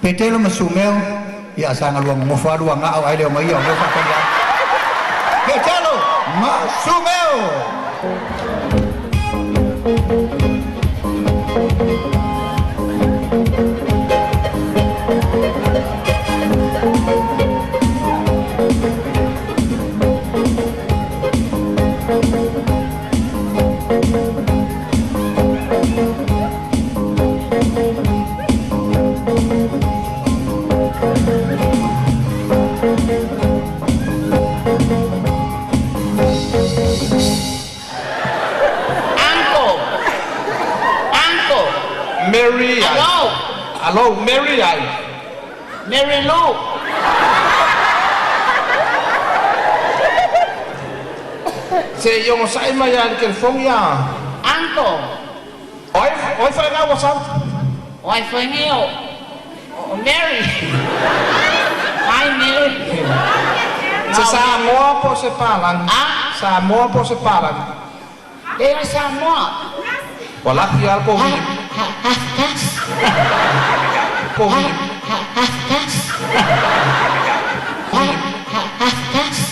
Petelo ma Sumeo, ia saga lua nonofo a lua ga'o ae le omaia o lea ua faatali atu. Petelo ma Sumeo. Uncle. Uncle. Mary ai. Hello. Hello, Mary ai. Mary Lou. Se i ogosa'i mai lava i le telefoni a. Uncle. O ai o ai faaiga ua sau? O ai foi nei o o Mary. Hi, Mary. Se Samoa po o se palagi? Ah? Samoa po o se palagi? Le o Samoa. Ua laki lava le kovili. Half past. Kovili. Half past. Half past.